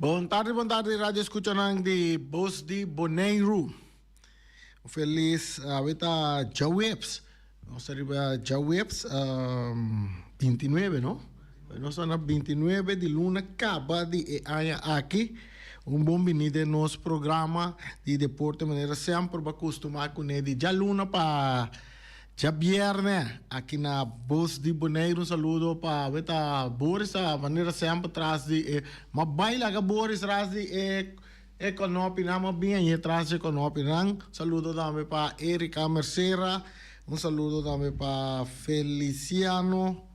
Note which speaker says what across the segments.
Speaker 1: Bon tardi, bon tardi radio escuchanan di Bos di Boneiru. Felis awe ta djaweps. Nos ta riba djaweps 29, no? Nos ta na 29 di luna kaba di e aña aki. Un bon bini den nos programa di deporte manera semper bo a kustumá kuné di djaluna pa Djabierne aki na Bos di Boneiru un saludo pa weta Boris ta manera semper tras di e ma bai laga Boris tras di e e konopinan ma bin añe tras di e konopinan saludo tambe pa Erika Mercera un saludo tambe pa Feliciano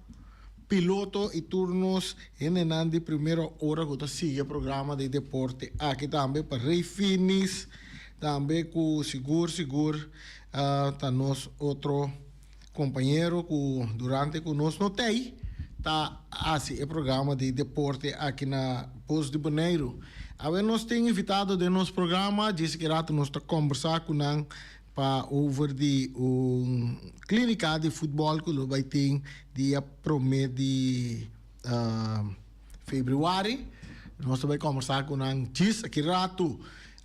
Speaker 1: Piloto y tur nos hendenan di primera ora ku ta sigui e programa di deporte aki tambe pa Rey Finis tambe ku sigur sigur ta nos otro kompañero ku durante ku nos no tei ta hasi e programa di deporte aki na Bos di Boneiru. Awe nos tin invitado den nos programa djis ki rato nos ta kombersa ku nan Pa over di un klínika di futbòl ku lo bai tin dia promé di febrüari. Nos ta bai kòmbersá ku nan djis aki ratu.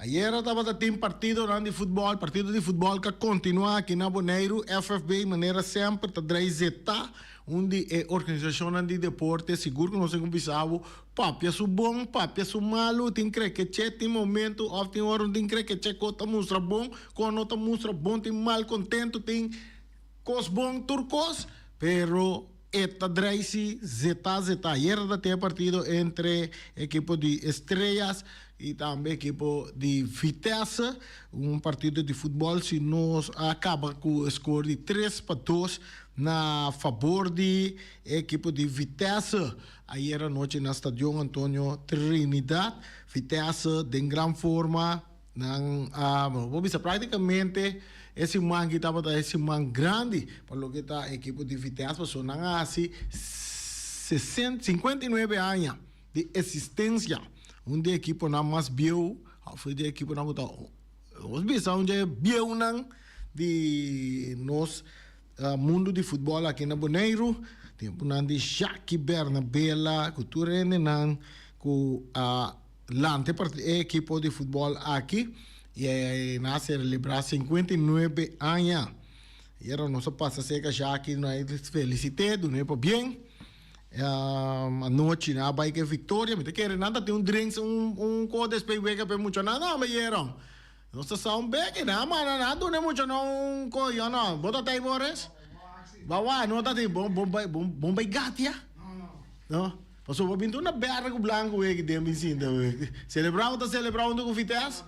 Speaker 1: Ayera tabata tin partidonan di futbòl, partido di futbòl ka kontinuá aki na Boneiru. FFB manera semper ta drai zetá un di e organisashonnan di deporte. Sigur ku nos tin ku bisa bo Papia su bon, papia su malu, tin krekeche, tin momento of tin ora no tin krekeche ko ta mustra bon, ko no ta mustra bon, tin mal kontentu, tin kos bon, tur kos, pero e ta drei si zeta zeta. Ayer ta tin e partido entre ekipo di Estrellas y tambe ekipo di Vitesse, un partido di futbol si nos a kaba ku e score di 3-2 na fabor di e ekipo di Vitesse. Ayer anochi na Stadion Antonio Trinidad, Vitesse den gran forma. Nan a, bo por bisa práktikamente e siman aki tabata e siman grandi pa loke ta ekipo di Vitesse pasobra nan a hasi 59 aña di esistensia. Un di e ekiponan mas bieu òf di e ekiponan ku ta, nos bisa un di e bieunan di nos. Mundu di futbòl aki na Boneiru, tempunan di Jackie Bernabela ku tur hendenan ku a lanta e ekipo di futbòl aki i nan a selebrá 59 aña. Ayera nos a pasa serka Jackie nos a felisit'é, dun'é pabien. Anochi nan a bai ku e viktoria. Mi ta kere nan ta tin un drinks un kos despues wega pa e muchanan. No, ayera. Nos ta sa un beke na mana na duna e mucha no un koyo no. Bo ta tei Boris? Ba wa no ta tei bon bon bai bon bon bai gatia. No. Pasobra bo bin tur na berde ku blanku weki den bin sinta weki. Selebrá bo ta selebrá huntu ku Vitesse?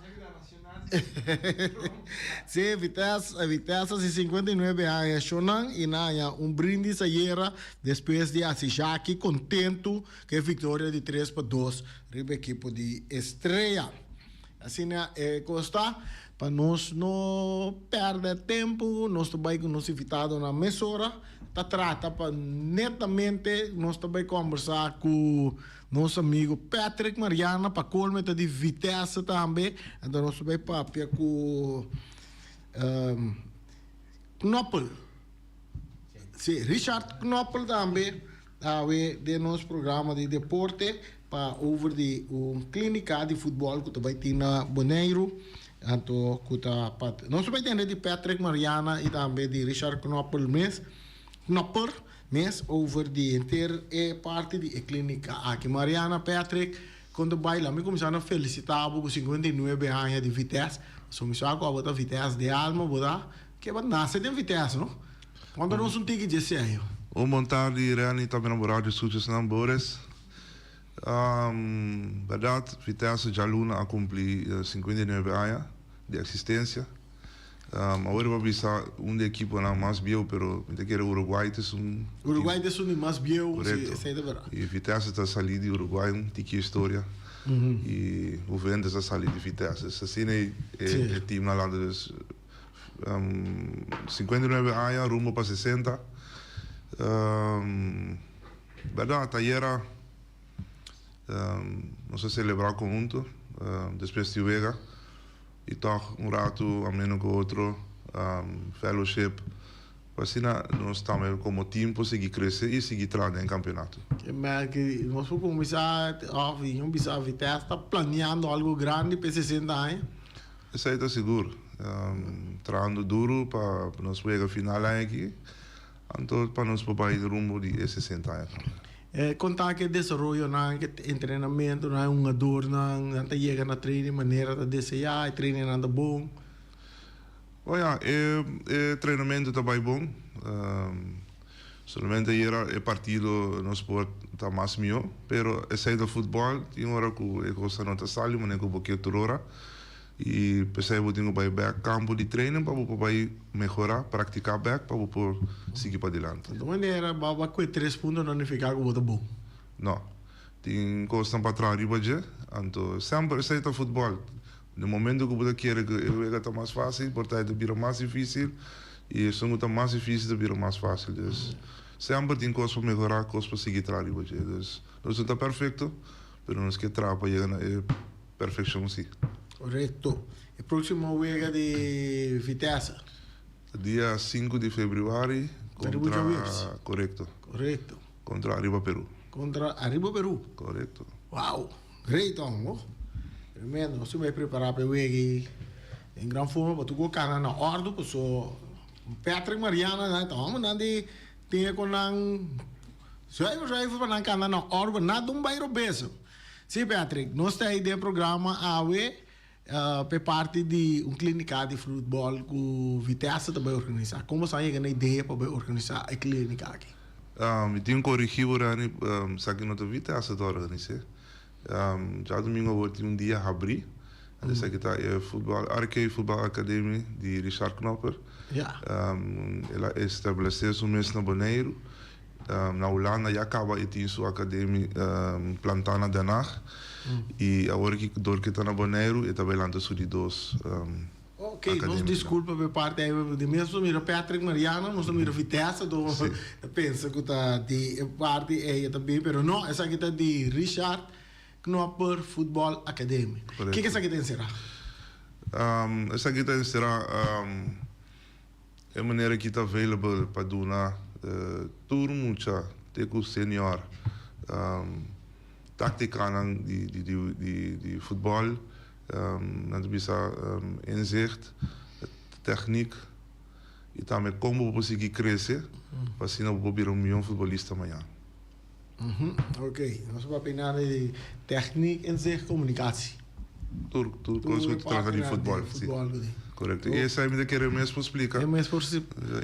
Speaker 1: Sí, Vitesse, Vitesse hasi 59 aña shonnan i nan haña un brindis ayera despues di hasi Jackie kontentu ku e viktoria di 3-2 riba ekipo di Estrella. Asina e kos ta, pa nos no pèrdè tempu, nos ta bai ku nos invitadonan mesora. Ta trata pa netamente nos ta bai kòmbersá ku nos amigu Patrick Mariana, pa kolmo e ta di Vitesse tambe. Anto nos ta bai papia ku Knoppel. Sí, Richard Knoppel tambe awe den nos programa di deporte pa over di un klínika di futbòl ku ta bai tin na Boneiru. Anto ku ta pa nos ta bai tende di Patrick Mariana i tambe di Richard Knoppel mes, Knopper mes over di henter e parti di e klínika aki. Mariana, Patrick, kon ta bai? Laat mi kuminsá na felisitá bo ku 59 aña di Vitesse. Pasobra mi sa ku abo ta Vitesse de alma, bo ta. Ke bo nase den Vitesse, no? Konta nos un tiki dje seño.
Speaker 2: Un bon tardi Renny tambe na bo radio escuchasnan Boris. Berdad Vitesse djaluna a cumpli 59 aña di existencia. Awor bo a bisa un di ekiponan mas bieu pero mi ta kere Uruguay ta esun.
Speaker 1: Uruguay ta esun di mas bieu, si esey ta berdad.
Speaker 2: Y Vitesse ta sali di Uruguay un tiki historia y Juventus a sali di Vitesse. Asina e teamnan lanta dus. 59 aña rumbo pa 60. Berdad, ayera nos a celebra conhunto despues di wega y toch un rato ameno cu otro, fellowship. Pa asina nos tambe komo team por sigui krese i sigui traha den kampeonato.
Speaker 1: Ke mel ke nos por kuminsá òf yon bisa Vitesse ta planeando algu grandi pa e 60 aña?
Speaker 2: Esei ta sigur. Trahando duru pa nos por yega final aña aki, anto pa nos por bai rumbo di e 60 aña tambe.
Speaker 1: Kon ta ke desaroyonan, ke entrenamentunan, e hungadornan, nan ta yega na training manera ta deseá, e trainingnan ta bon?
Speaker 2: Oh ya, e e trenamentu ta bai bon. Solamente ayera e partido nos por ta mas mihó, pero esei ta futbòl, tin ora ku e kosnan no ta sali manera ku bo ke tur ora. I p'esei bo tin ku bai bèk kampo di training pa bo por bai mehorá, praktiká bèk pa bo por sigui padilanti.
Speaker 1: Di manera bo a kue tres punto no nifiká ku bo ta bon.
Speaker 2: No. Tin kosnan pa traha riba dje, anto semper esei ta futbòl. Na momento ku bo ta kere ku e wega ta mas fásil, por ta e ta bira mas difísil, i esun ku ta mas difísil ta bira mas fásil. Dus, semper tin kos pa mehorá, kos pa sigui traha riba dje. Dus, nos no ta perfekto, pero nos ke traha pa yega na e perfekshon sí.
Speaker 1: Korekto. E próksimo wega di Vitesse?
Speaker 2: Ta dia sinku di febrüari kontra. Korekto.
Speaker 1: Korekto.
Speaker 2: Kontra Ariba Peru.
Speaker 1: Kontra Ariba Peru.
Speaker 2: Korekto.
Speaker 1: Wow! Great hom oh. Tremendo. Nos tin bai prepara pa e wega ei den gran forma pa tur ku kana na ordu paso Patrick Mariana nan ta hombernan di tin ku nan zuiver zuiver pa nan kana na ordu pa nada un bai robes. Si Patrick, nos ta ei den programa awe pa e parti di un klinika di futbol ku Vitesse ta bai organisa. Kon boso a yega na idea pa bai organisa e klinika aki?
Speaker 2: Mi tin korigí bo Rani, esaki no ta Vitesse ta organis'é. Djadumingu awor tin un dia habrí. Esaki ta e futbal, RK Futbal Academy di Richard Knopper. El a establesé su mes na Boneiru. Na Hulanda ya kaba e tin su academy plantá na Den Haag. I awor ki dor ke ta na Boneiru e ta bai lanta su di dos
Speaker 1: Ok, nos disculpa p'e parti ei, di mes nos a mira Patrick Mariano, nos a mira Vitesse, anto nos a pensa ku ta di e parti ei e ta bin, pero no, esaki ta di Richard Knopper Football Academy. Kiko esaki ta enserá?
Speaker 2: Esaki ta enserá e manera ki ta available pa duna tur mucha te ku senior táktikanan di futbòl. Nan ta bisa inzicht, techniek y tambe con bo por sigui crece pa asina bo por bira un mion futbolista mañan.
Speaker 1: Ok, nos a papia di techniek, inzicht, comunicatie.
Speaker 2: Tur, tur cos cu ta trata di futbol, si. Correcto. Y esai mi ta kere mes por splica.
Speaker 1: E mes por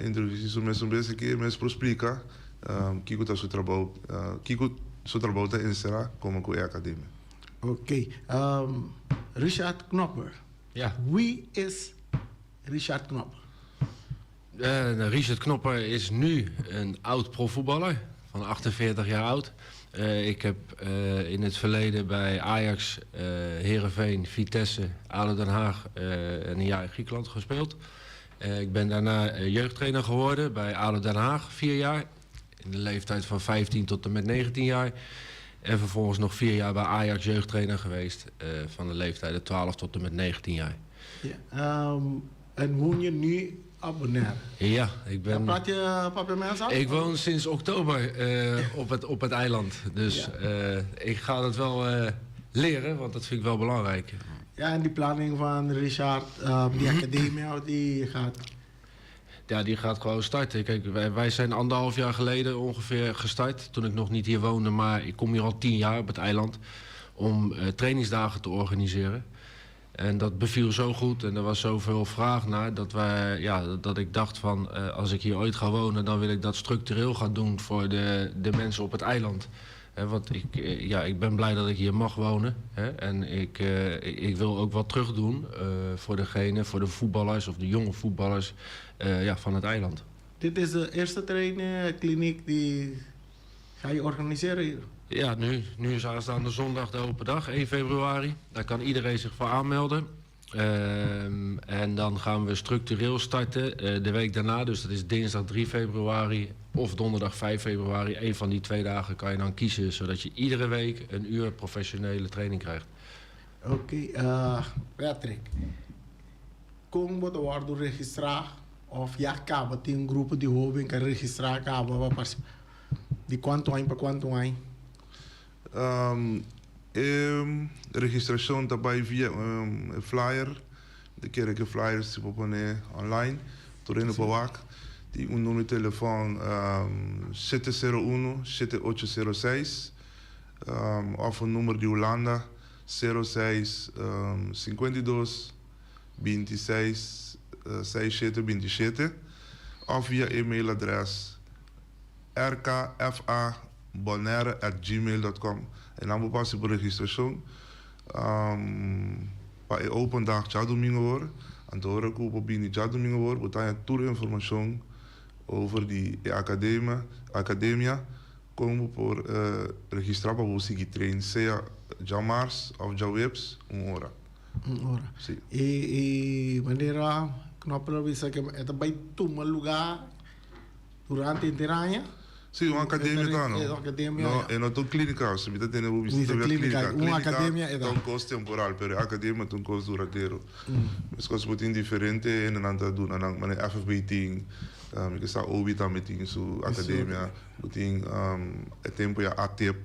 Speaker 2: Introduci su mes un bes aki, e mes por splica kico ta su trabou, kico su trabou ta encera como cu e academia.
Speaker 1: Ok, Richard Knopper.
Speaker 3: Ja.
Speaker 1: Wie is Richard Knopper?
Speaker 3: Richard Knopper is nu een oud profvoetballer van 48 jaar oud. Ik heb in het verleden bij Ajax, Heerenveen, Vitesse, ADO Den Haag en een jaar in Griekenland gespeeld. Ik ben daarna jeugdtrainer geworden bij ADO Den Haag, 4 jaar. In de leeftijd van 15 tot en met 19 jaar. En vervolgens nog 4 jaar bij Ajax jeugdtrainer geweest. Van de leeftijd 12 tot en met 19 jaar.
Speaker 1: Ja, en woon je nu op Bonaire?
Speaker 3: Ja, ik ben...
Speaker 1: Ja, praat je Papiaments al?
Speaker 3: Ik woon sinds oktober op het eiland. Dus ja, ik ga dat wel leren, want dat vind ik wel belangrijk.
Speaker 1: Ja, en die planning van Richard, die academie, die gaat...
Speaker 3: Ja, die gaat gewoon starten. Kijk, wij zijn anderhalf jaar geleden ongeveer gestart. Toen ik nog niet hier woonde, maar ik kom hier al 10 jaar op het eiland. Om trainingsdagen te organiseren. En dat beviel zo goed en er was zoveel vraag naar dat, wij, ja, dat ik dacht van als ik hier ooit ga wonen, dan wil ik dat structureel gaan doen voor de mensen op het eiland. Hè, want ja, ik ben blij dat ik hier mag wonen. Hè, en ik wil ook wat terug doen voor degene, voor de voetballers of de jonge voetballers, ja, van het eiland.
Speaker 1: Dit is de eerste trainingkliniek die ga je organiseren hier?
Speaker 3: Ja, nu is aanstaande zondag de open dag, 1 februari. Daar kan iedereen zich voor aanmelden. En dan gaan we structureel starten de week daarna. Dus dat is dinsdag 3 februari of donderdag 5 februari. Een van die twee dagen kan je dan kiezen, zodat je iedere week een uur professionele training krijgt.
Speaker 1: Oké, okay, Patrick. Kon bo wordu registrá? Òf ya kaba tin un grupo di hóben ku a registrá kaba pa partisipá? Di kuantu aña pa kuantu aña?
Speaker 2: E registrashon ta bai via e flyer. Mi ta kere ku e flyer si por pone online. Tur hende por wak. Tin un numero di telefòn 701 7806 òf un numero di Hulanda 06 52 26 67 27 òf via e-mail adrès rkfabonaire@gmail.com. Einan bo pasa por registrashon pa e open dag djadumingu awor. Anto ora ku bo bini djadumingu awor bo ta haña tur informashon over di e akademia akademia kon bo por registrá pa bo sigui train sea djamars òf djaweps un ora.
Speaker 1: Un ora.
Speaker 2: Sí.
Speaker 1: E e manera Knoppel a bisa ke e ta bai tuma lugá durante henter aña?
Speaker 2: Sí, un akademia ta no.
Speaker 1: E un akademia.
Speaker 2: No, e no ta un klínika. Si mi ta tende bo bisa
Speaker 1: ta
Speaker 2: klínika.
Speaker 1: Un akademia e
Speaker 2: ta. Ta un kos temporal, pero e akademia ta un kos duradero. Meskos bo tin diferente hendenan ta duna nan, manera FFB tin, mi ke sa OBI tambe tin su akademia. Bo tin e tempu ya ATIP,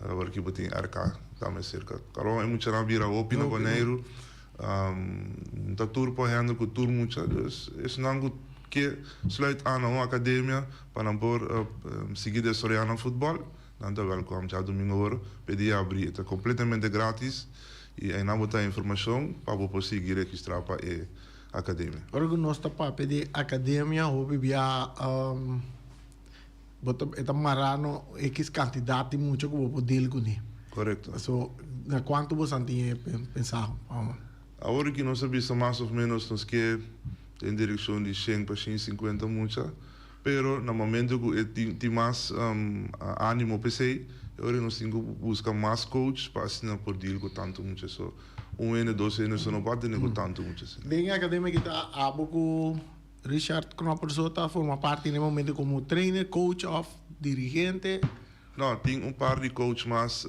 Speaker 2: awor aki bo tin RK tambe serka. Karo e muchanan a bira hopi na Boneiru. No ta tur por hende ku tur mucha, dus esnan ku ke sluit aan na un akademia pa nan por sigui desaroyá nan futbòl, nan ta wèlkòm. Djadumingu awor p'e dia abrí e ta kompletamente gratis i einan bo ta informashon pa bo por sigui registrá pa e akademia.
Speaker 1: Ora ku nos ta papia di akademia hopi bia Bo ta, e ta mará no equis kantidat di mucha ku bo por deal kuné.
Speaker 2: Korekto.
Speaker 1: So, na kuantu boso an tin e pensá?
Speaker 2: Awor ki nos a bisa mas òf ménos nos ke den direkshon di shen pa shen i sinkuenta mucha, pero na momento ku e tin tin mas ánimo p'esei, e ora nos tin ku buska mas coach pa asina por deal ku tantu mucha. So, un hende, dos hende so no por atendé ku tantu mucha asina.
Speaker 1: Den e akademia ki ta abo ku Richard Knopper so ta forma parti na e momento como trainer, coach of dirigente?
Speaker 2: No, tin un par di coach mas,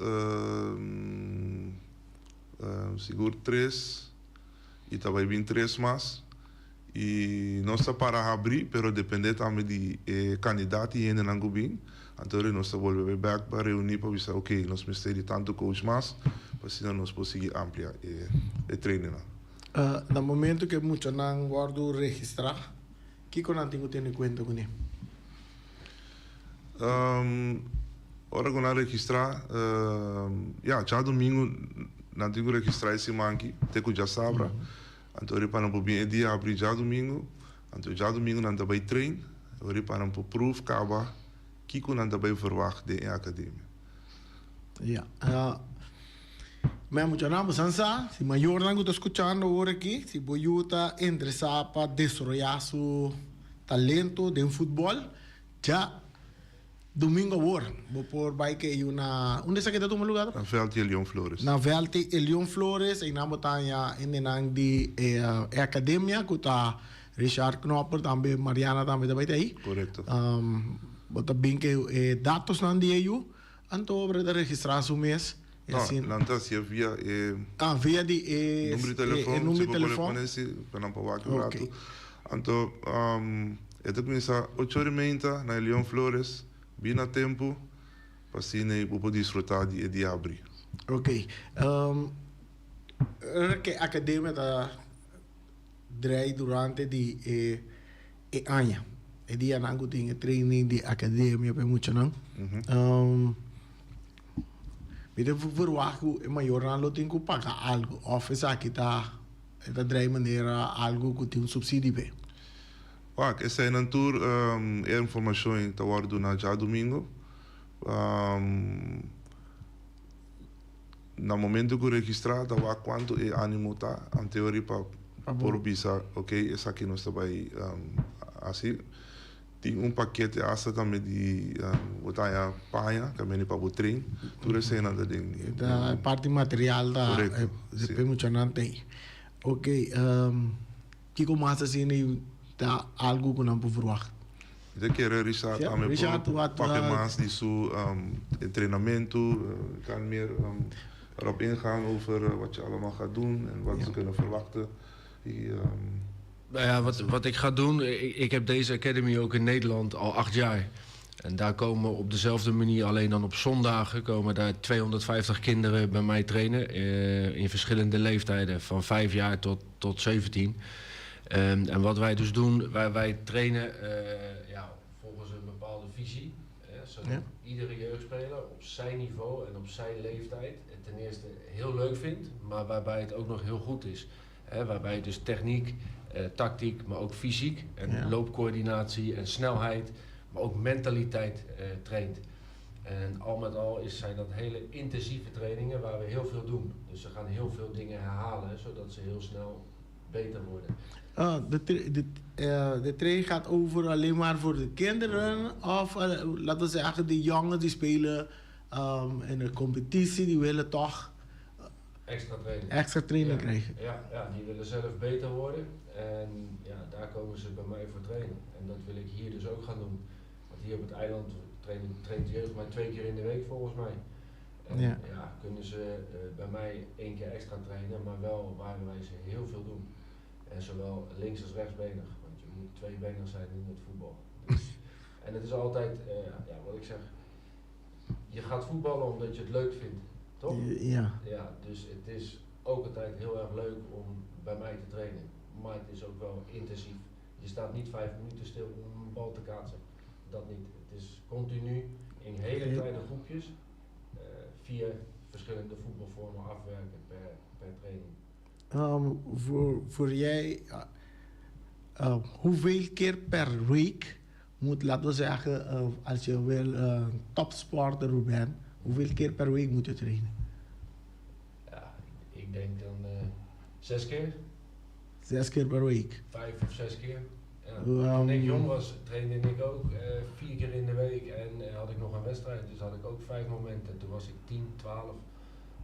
Speaker 2: sigur tres y ta bay bin tres mas. Y nos ta para habri, pero depende tambe di e cantidad di hendenan cu bin. Anto nos ta bolbe bay bek pa reuni pa bisa ok, nos mester di tanto coach mas pa asina nos por sigui amplia e trainingnan.
Speaker 1: Na momento ku e muchanan wòrdu registrá, kiko nan tin ku tene kuenta kuné?
Speaker 2: Ora ku nan registrá, ya, djadumingu nan tin ku registrá e siman aki te ku djasabra. Anto riba nan por bin e dia abrí djadumingu. Anto djadumingu nan ta bai train, riba nan por pruf kaba kiko nan ta bai verwagt den e akademia.
Speaker 1: Ya. Mei muchanan bo san sa, si mayornan ku ta skuchando awor aki, si bo yu ta interesá pa desaroyá su talento den futbòl, dja domingo awor bo por bai ku e yu na, unda esaki ta tuma lugá?
Speaker 2: Na Vèlt Elion Flores.
Speaker 1: Na Vèlt Elion Flores, einan bo ta haña hendenan di e akademia ku ta Richard Knopper tambe, Mariana tambe ta bai ta ei.
Speaker 2: Korekto.
Speaker 1: Bo ta bin ku e datosnan di e yu. Anto obra ta registrá su mes
Speaker 2: e No,
Speaker 1: asina.
Speaker 2: nan ta hasié via e.
Speaker 1: Ah, via di e.
Speaker 2: Numero di telefòn.
Speaker 1: E numero di telefòn.
Speaker 2: Si bo por pone si, pa nan por wak un
Speaker 1: Ok.
Speaker 2: ratu. Anto, e ta kuminsá ocho ora i meinta na e Leon Flores. Bin na tempu pa asina bo por disfrutá di e dia abrí.
Speaker 1: Ok. Ora ke akademia ta drei durante di e e aña. E dianan ku tin e training di akademia pa e muchanan. Mi ta verwagt ku e mayornan lo tin ku paga algu òf esaki ta e ta drei manera algu ku tin un supsidio p'e.
Speaker 2: Wak, eseinan tur e informashon ta wòrdu duna djadumingu. Na momento ku registrá ta wak kuantu e ánimo ta anteori pa por bisa ok esaki nos ta bai hasi. Tin un pakete asta tambe di bo ta haña paña kaminda pa bo train tur eseinan ta den.
Speaker 1: Ta e parti material ta e muchanan ta ei. Ok kiko mas asina ta algu ku nan por verwagt?
Speaker 2: Mi ta kere Richard tambe por papia mas di su entrenamentu, kan meer erop ingaan over wat je allemaal gaat doen en wat ze kunnen verwachten.
Speaker 3: Nou ja, wat ik ga doen, ik heb deze academy ook in Nederland al 8 jaar. En daar komen op dezelfde manier, alleen dan op zondagen, komen daar 250 kinderen bij mij trainen. In verschillende leeftijden, van 5 jaar tot 17. En wat wij dus doen, wij trainen ja, volgens een bepaalde visie. Hè, zodat iedere jeugdspeler op zijn niveau en op zijn leeftijd het ten eerste heel leuk vindt, maar waarbij het ook nog heel goed is. Hè, waarbij dus techniek, tactiek, maar ook fysiek en loopcoördinatie en snelheid, maar ook mentaliteit traint. En al met al zijn dat hele intensieve trainingen waar we heel veel doen. Dus ze gaan heel veel dingen herhalen, zodat ze heel snel beter worden.
Speaker 1: De training gaat over alleen maar voor de kinderen of laten we zeggen de jongens die spelen in de competitie, die willen toch
Speaker 3: extra training.
Speaker 1: Extra training krijgen.
Speaker 3: Ja, die willen zelf beter worden en ja, daar komen ze bij mij voor trainen. En dat wil ik hier dus ook gaan doen. Want hier op het eiland traint de jeugd maar twee keer in de week volgens mij. En ja, kunnen ze bij mij één keer extra trainen, maar wel waar wij ze heel veel doen. En zowel links als rechtsbenig, want je moet tweebenig zijn in het voetbal. Dus, en het is altijd, ja, wat ik zeg, je gaat voetballen omdat je het leuk vindt, toch?
Speaker 1: Ja.
Speaker 3: Ja, dus het is ook altijd heel erg leuk om bij mij te trainen. Maar het is ook wel intensief. Je staat niet 5 minuten stil om een bal te kaatsen. Dat niet. Het is continu in hele kleine groepjes vier verschillende voetbalvormen afwerken per training.
Speaker 1: Voor jij, hoeveel keer per week moet, laten we zeggen, als je wil topsporter bent, hoeveel keer per week moet je trainen?
Speaker 3: Ja, ik denk dan zes keer.
Speaker 1: Zes keer per week.
Speaker 3: Vijf of zes keer. Ja. Toen ik jong was, trainde ik ook vier keer in de week en had ik nog een wedstrijd. Dus had ik ook vijf momenten. Toen was ik 10, 12.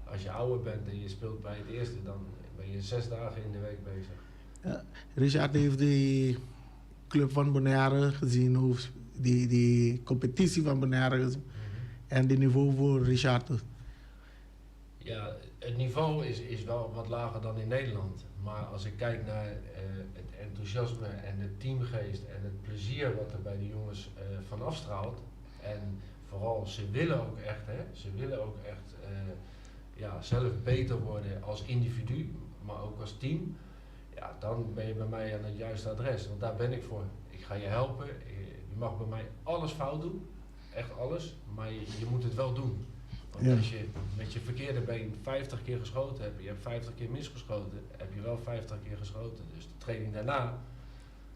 Speaker 3: Als je ouder bent en je speelt bij het eerste, dan ben je 6 dagen in de week bezig.
Speaker 1: Ja, Richard heeft die club van Bonaire gezien, of die competitie van Bonaire gezien. En de niveau voor Richard.
Speaker 3: Ja, het niveau is wel wat lager dan in Nederland. Maar als ik kijk naar het enthousiasme en de teamgeest en het plezier wat er bij de jongens van afstraalt. En vooral, ze willen ook echt, hè, ze willen ook echt ja, zelf beter worden als individu, maar ook als team. Ja, dan ben je bij mij aan het juiste adres, want daar ben ik voor. Ik ga je helpen. Je mag bij mij alles fout doen, echt alles, maar je moet het wel doen. Want als je met je verkeerde been 50 keer geschoten hebt, je hebt 50 keer misgeschoten, heb je wel 50 keer geschoten. Dus de training daarna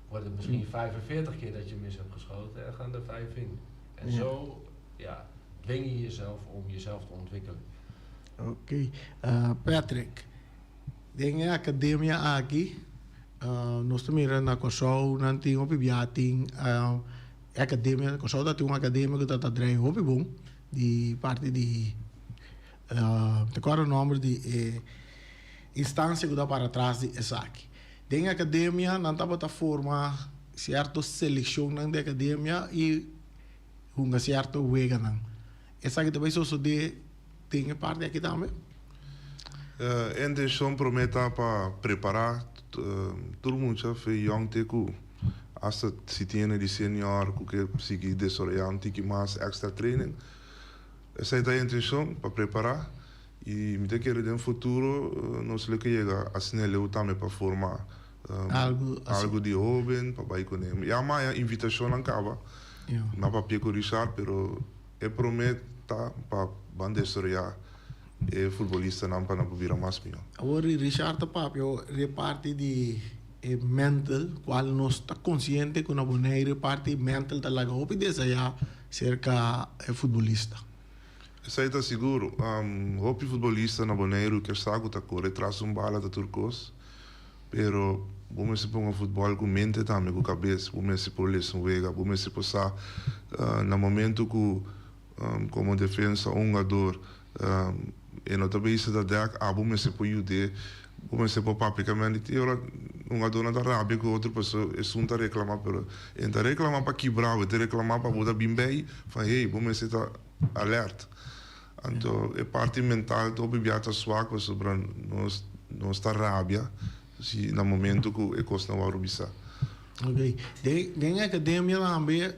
Speaker 3: wordt het misschien 45 keer dat je mis hebt geschoten en gaan er vijf in. En zo, ja, dwing je jezelf om jezelf te ontwikkelen.
Speaker 1: Oké. Patrick, den e akademia aki, nos ta mira na Kòrsou, nan tin hopi bia tin akademia, Kòrsou tin un akademia ku ta drei hopi bon, di parti di ta kòrda nòmber di e instansia ku ta para tras di esaki. Den akademia nan tabata forma sierto selekshonnan di akademia i hunga sierto weganan. Esaki ta bai sosodé den e parti aki tambe?
Speaker 2: Intenshon promé ta pa prepará tur mucha for di yòn te ku hasta si tin di senior ku ke sigui desaroyá un tiki mas extra training. Esei ta e intenshon pa prepará i mi ta kere den futuro nos lo ke yega asina leu tambe pa forma
Speaker 1: algu asina,
Speaker 2: algu di hóben pa bai kuné. Ya maya invitashonnan kaba na papia ku Richard, pero e promé ta pa ban desaroyá e futbolistanan pa nan por bira mas mihó.
Speaker 1: Awor Richard ta papia reparti di e mental, kual nos ta konsiente ku na Bonaire parti mental ta laga hopi deseá serka e futbolista.
Speaker 2: Esei ta sigur. Hopi futbolista na Boneiru ke sa ku ta kore tras un bala ta tur kos, pero bo mester ponga futbòl ku mente tambe, ku kabes. Bo mester por lesa un wega, bo mester por sa na momento ku komo defensa un hungador e no ta bezig ta dèk, abo mester por yud'é, bo mester por papia ku e. Tin ora hungadornan ta rabia ku otro pasobra esun ta reklamá, pero e no ta reklamá pa kibra bo, e ta reklamá pa bo ta bin bei van hey, bo mester ta alert. Anto e parti mental ta hopi bia ta swak pasobra nos ta rabia. Si na momento ku e kosnan wòrdu bisá.
Speaker 1: Ok. Den den akademia tambe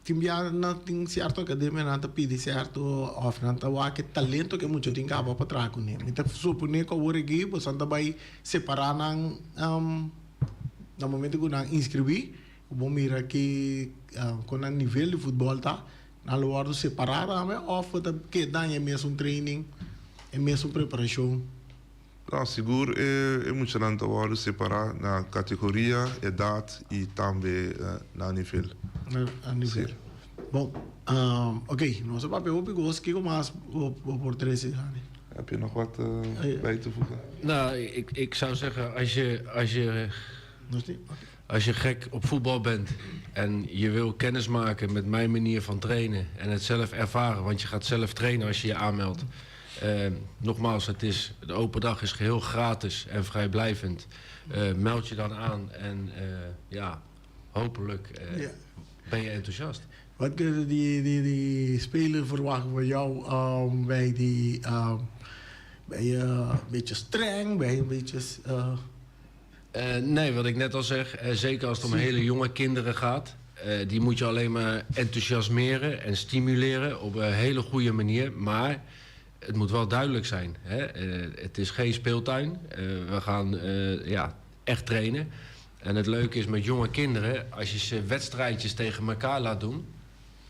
Speaker 1: tin bia nan tin sierto akademia nan ta pidi sierto òf nan ta wak e talento ku e mucha tin kaba pa traha kuné. Mi ta suponé ku awor aki boso ta bai separá nan na momento ku nan inskribí ku bo mira ki kon nan nivel di futbòl ta nan lo wòrdu separá tambe òf bo ta keda den e mesun training e mesun preparashon.
Speaker 2: No, sigur e muchanan ta wòrdu separá na kategoria, edat i tambe na nivel.
Speaker 1: Na nivel. Si. Bon, ok, nos a papia hopi kos, kiko mas bo por trese, Dani?
Speaker 2: Heb je nog wat bij te voegen?
Speaker 3: Nou, ik zou zeggen, als je gek op voetbal bent en je wil kennis maken met mijn manier van trainen en het zelf ervaren, want je gaat zelf trainen als je je aanmeldt. Nogmaals, de open dag is geheel gratis en vrijblijvend. Meld je dan aan en ja, hopelijk ben je enthousiast.
Speaker 1: Wat kunnen die spelers verwachten van jou bij die... Ben je een beetje streng? Ben je een beetje...
Speaker 3: Nee, wat ik net al zeg, zeker als het om hele jonge kinderen gaat, die moet je alleen maar enthousiasmeren en stimuleren op een hele goede manier. Maar het moet wel duidelijk zijn. Hè? Het is geen speeltuin. We gaan ja, echt trainen. En het leuke is met jonge kinderen, als je ze wedstrijdjes tegen elkaar laat doen.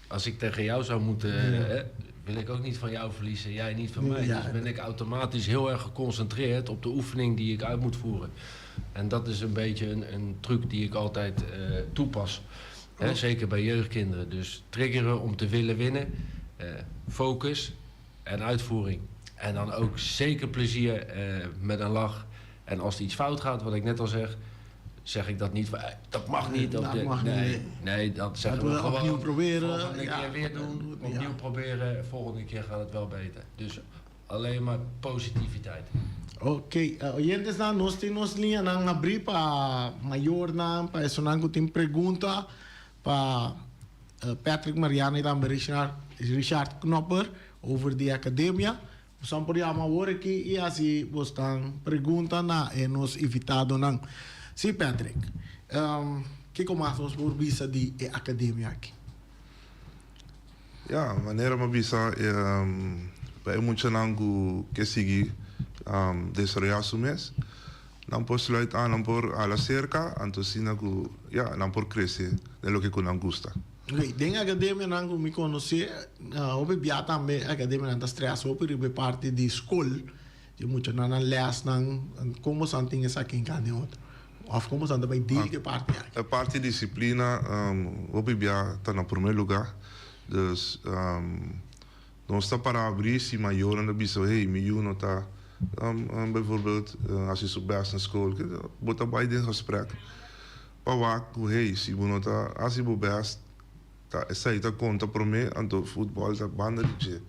Speaker 3: Als ik tegen jou zou moeten, hè, wil ik ook niet van jou verliezen, jij niet van mij. Dus ben ik automatisch heel erg geconcentreerd op de oefening die ik uit moet voeren. En dat is een beetje een truc die ik altijd toepas. Hè, zeker bij jeugdkinderen. Dus triggeren om te willen winnen, focus en uitvoering. En dan ook zeker plezier met een lach. En als er iets fout gaat, wat ik net al zeg, zeg ik dat niet. Dat mag niet.
Speaker 1: Dat mag
Speaker 3: nee,
Speaker 1: niet.
Speaker 3: Nee, dat zeggen
Speaker 1: Dat
Speaker 3: we
Speaker 1: we
Speaker 3: gewoon.
Speaker 1: opnieuw proberen.
Speaker 3: Volgende keer weer doen, opnieuw proberen. Volgende keer gaat het wel beter. Dus alleen maar positiviteit.
Speaker 1: Ok, oyentesnan, nos tin nos liñanan habrí pa mayornan, pa esunnan ku tin pregunta pa Patrick Mariano i tambe Richard, Richard Knopper over di akademia. Bosan por yama awor aki i hasi bosnan pregunta na e nos invitadonan. Sí, Patrick, kiko mas nos por bisa di e akademia aki?
Speaker 2: Ya, manera mi a bisa, pa e muchanan ku ke sigui desaroyá su mes, nan por sluit aan, nan por hala serka, anto asina ku, ya, nan por krese den loke ku nan gusta.
Speaker 1: Ok, den akademianan ku mi konosé, hopi bia tambe akademianan ta strès hopi riba e parti di skol, di muchanan nan lèsnan, kon boso tin esaki en kende otro? Òf kon boso ta bai deal ku e parti aki?
Speaker 2: E parti disiplina hopi bia ta na promé lugá. Dus nos ta para abrí si mayornan ta bisa, hey, mi yu no ta bijvoorbeeld hasi su bèst na skol. Bo ta bai den gesprek pa wak ku, hey, si bo no ta hasi bo bèst, ta esei ta konta promé, anto futbòl ta banda di dje.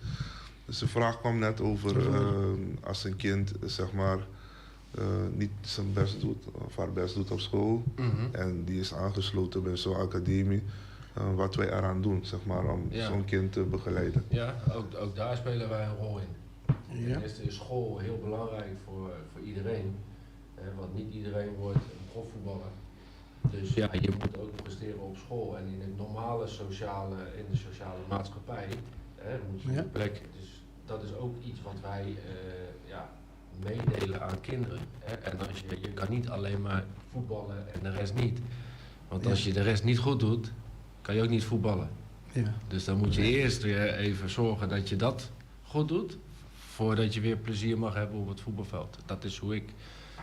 Speaker 2: Dus de vraag kwam net over als een kind, zeg maar, niet zijn best doet of haar best doet op school en die is aangesloten bij zo'n academie, wat wij eraan doen, zeg maar, om zo'n kind te begeleiden.
Speaker 3: Ja, ook daar spelen wij een rol in. Ten eerste is school heel belangrijk voor iedereen. Hè, want niet iedereen wordt een profvoetballer. Dus ja, je moet ook presteren op school en in het normale sociale, in de sociale maatschappij, hè, moet je een plek. Dus dat is ook iets wat wij ja, meedelen aan kinderen. Hè. En je kan niet alleen maar voetballen en de rest niet. Want als je de rest niet goed doet, kan je ook niet voetballen. Dus dan moet je eerst weer even zorgen dat je dat goed doet, voordat je weer plezier mag hebben op het voetbalveld. Dat is hoe ik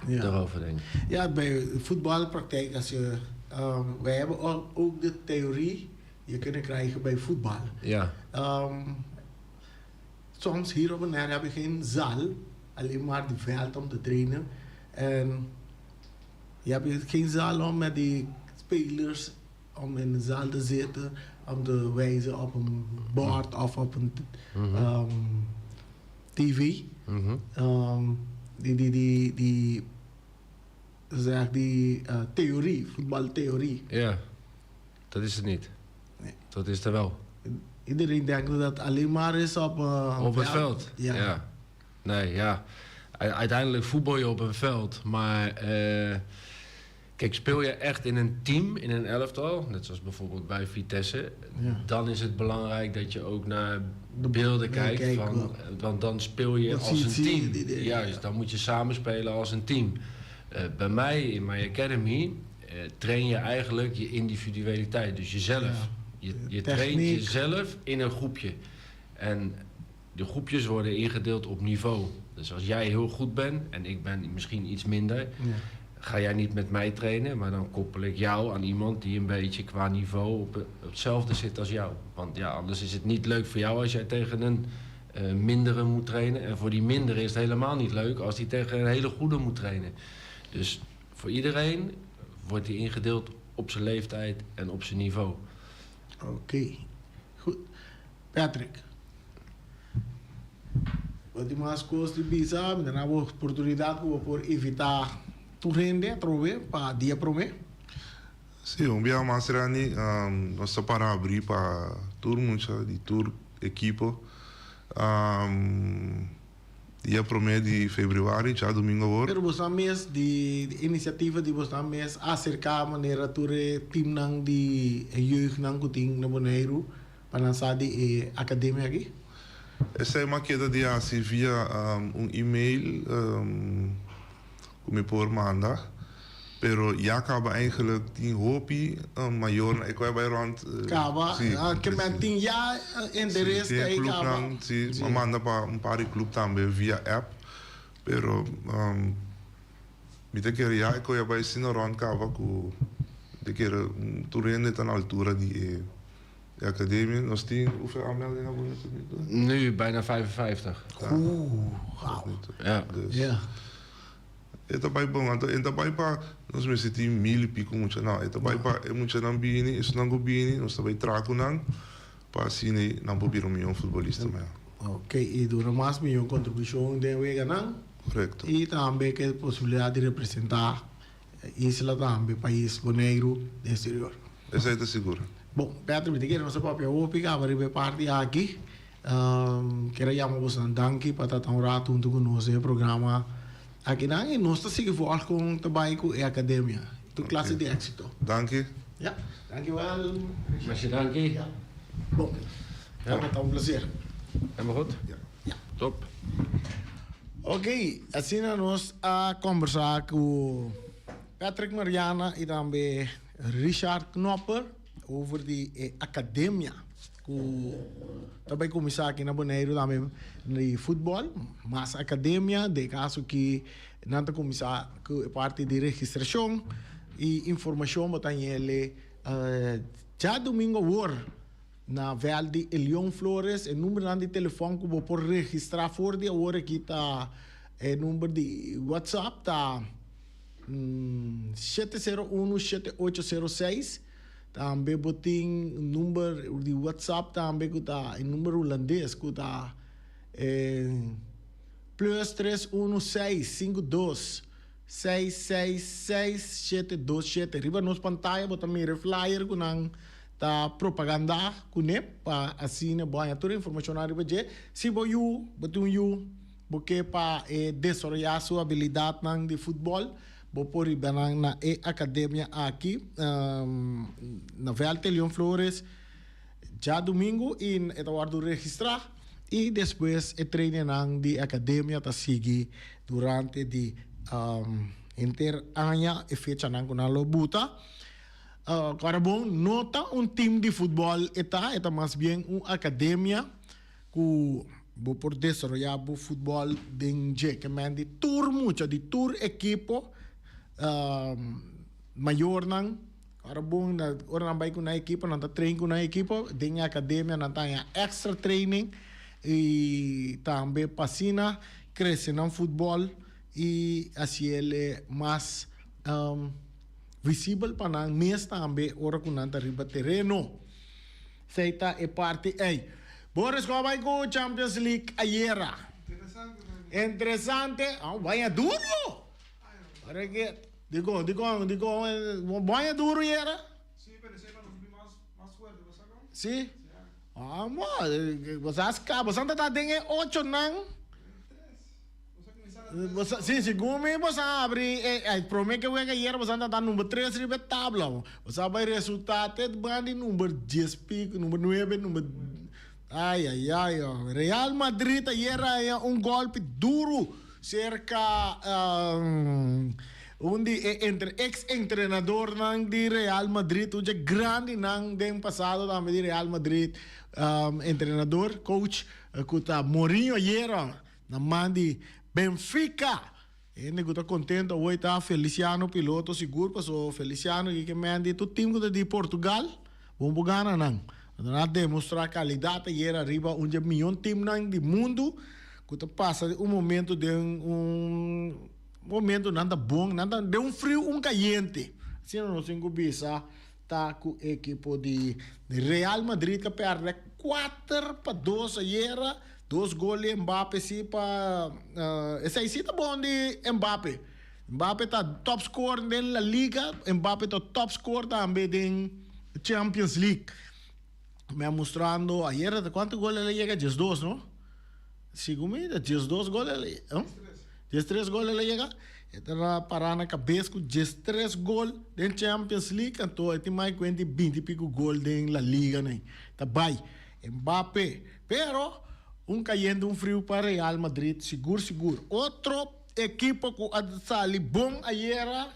Speaker 3: daarover denk.
Speaker 1: Ja, bij voetbalpraktijk, wij hebben ook de theorie die je kunt krijgen bij voetbal. Soms hier op Bonaire heb je geen zaal, alleen maar de veld om te trainen. En je hebt geen zaal om met die spelers om in de zaal te zitten, om te wijzen op een bord of op een tv. Die, zeg, die theorie, voetbaltheorie.
Speaker 3: Ja, dat is het niet.
Speaker 1: Nee.
Speaker 3: Dat is er wel.
Speaker 1: Iedereen denkt dat het alleen maar is op
Speaker 3: Op het veld.
Speaker 1: Ja.
Speaker 3: Ja. Nee, ja. Uiteindelijk voetbal je op een veld, maar kijk, speel je echt in een team, in een elftal, net zoals bijvoorbeeld bij Vitesse, dan is het belangrijk dat je ook naar de beelden kijkt. Van, want dan speel je als een team. Juist, dan moet je samen spelen als een team. Bij mij in mijn academy train je eigenlijk je individualiteit, dus jezelf. Je traint jezelf in een groepje. En de groepjes worden ingedeeld op niveau. Dus als jij heel goed bent en ik ben misschien iets minder, ga jij niet met mij trainen, maar dan koppel ik jou aan iemand die een beetje qua niveau op hetzelfde zit als jou. Want ja, anders is het niet leuk voor jou als jij tegen een mindere moet trainen. En voor die mindere is het helemaal niet leuk als die tegen een hele goede moet trainen. Dus voor iedereen wordt die ingedeeld op zijn leeftijd en op zijn niveau.
Speaker 1: Oké, goed. Patrick. Bo tin mas kos di bisa, mi ta na bo oportunidat ku bo por invitá tur hende atrobe pa dia promé.
Speaker 2: Sí, un biaha mas Randy, nos ta para abrí pa tur mucha di tur ekipo. Dia promé di febrüari, djadumingu awor.
Speaker 1: Pero bosnan mes di inisiativa di bosnan mes aserká manera tur e timnan di e jeugdnan ku tin na Boneiru pa nan sa di e akademia aki?
Speaker 2: Esei m'a keda di hasi via un email ku mi por manda, pero ya kaba eigenlijk tin hopi mayornan e ku a bai rond.
Speaker 1: Kaba, ke men tin ya interes
Speaker 2: ta ei kaba. Si, m'a manda pa un par di club tambe via app, pero mi ta kere ya e ku a bai asina rond kaba ku mi ta kere tur hende ta na altura di e academia. Nos tin hoeveel aanmeldingen hebben we tot nu toe?
Speaker 3: Nu bijna 55.
Speaker 1: Oeh, wauw.
Speaker 3: Ja.
Speaker 2: Dus e ta bai bon. Anto e ta bai pa nos mester tin mil y pico mucha. No, e ta bai pa e muchanan bini, esunnan cu bini, nos ta bai traha cu nan pa asina nan por bira un miyon futbolista mañana.
Speaker 1: Ok, y duna mas miyon contribucion den weganan.
Speaker 2: Correcto.
Speaker 1: Y tambe ke posibilidad di representa isla tambe, pais Boneiru den exterior.
Speaker 2: Esei ta sigur.
Speaker 1: Bon, Patrick, mi ta kere nos a papia hopi kaba riba e parti aki. Kier a yama bosonan danki pa ta ta un rato hunto ku nos den e programa akinan i nos ta sigui volg kon ta bai ku e akademia. Tur klase di éksito.
Speaker 2: Danki.
Speaker 1: Ya, danki wel.
Speaker 3: Masha danki.
Speaker 1: Ya. Bon, tabata un placer.
Speaker 3: Helemaal goed?
Speaker 1: Ya.
Speaker 3: Top.
Speaker 1: Ok, asina nos a kombersá ku Patrick Mariana i tambe Richard Knopper over di e akademia ku ta bai kuminsá aki na Boneiru tambe di futbòl, mas akademia, den kaso ki nan ta kuminsá ku e parti di registrashon i informashon bo ta hele djadumingu awor. Na vèlt di Elion Flores, e numbernan di telefòn ku bo por registrá for di awor aki ta e number di WhatsApp ta 701 7806. Tambe bo tin number di WhatsApp tambe ku ta e number hulandes ku ta plus 316 52 666 727. Riba nos pantaya bo ta mira e flyer ku nan Ta propaganda kuné pa asina bo haña tur e informashonnan riba dje. Si bo yu, bo tin un yu, bo ke pa e desaroyá su abilidatnan di futbòl, bo por riba nan na e akademia aki na Vèlt Elion Flores djadumingu i e ta wòrdu registrá i despues e trainernan di e akademia ta sigui durante di henter aña e fechanan ku nan lo buta. Ora bon, no ta un team di futbòl e ta, e ta mas bien un akademia ku bo por desaroyá bo futbòl den dje. Ke men di tur mucha, di tur ekipo, mayornan, ora bon, ora nan bai ku nan ekipo, nan ta train ku nan ekipo, den e akademia nan ta haña èkstra training i tambe pa asina krese nan futbòl i hasiel mas. Visibel pa nan mes tambe ora ku nan ta riba tereno. Esei ta e parti ei. Boris, kon a bai ku Champions League ayera? Interesante. Ah, baña duro. Ora ke dikon, dikon, dikon baña duro ayera?
Speaker 4: Sí, pero esei pa nos bin mas mas fuerte, bo sa kon?
Speaker 1: Sí. Ah, bo, bo sa ska, bo sa ta den e ochonan. Si, segun mi boso a abri e prome ke wega ayera boso a ta number tres riba e tabla. Boso a bai resulta te ban di number dies pico, number nuebe, number ay ay ay. Real Madrid ayera haña un golpi duru serka un di e entre ex entrenadornan di Real Madrid, un dje grandinan den pasado tambe di Real Madrid, entrenador, coach ku ta Mourinho ayera. Na man di Benfica. Hende ku ta kontento awor ta Feliciano Piloto sigur paso Feliciano ki ke men di tur team ku ta di Portugal bon por gana nan. Nan a demostra kalidat ayer ariba un dje miyon teamnan di mundu ku ta pasa un momento den un momento nan ta bon nan ta den un friu un kayente asina nos tin ku bisa ta ku ekipo di Real Madrid ta pèrdè 4-2 ayer. Dos gol di Mbappe si pa esei si ta bon di Mbappe. Mbappe ta top scorer den La Liga, Mbappe ta top scorer tambe den Champions League. Mi a mustrando ayer ta cuanto gol el a yega? Diesdos no? Segun mi ta diesdos gol el a diestres gol el a yega. E ta para na cabes cu diestres gol den Champions League anto e tin mas cuenta di binti pico gol den La Liga nei. Ta bay. Mbappé, pero un cayendo un friu pa Real Madrid sigur sigur. Otro ekipo cu a sali bon ayera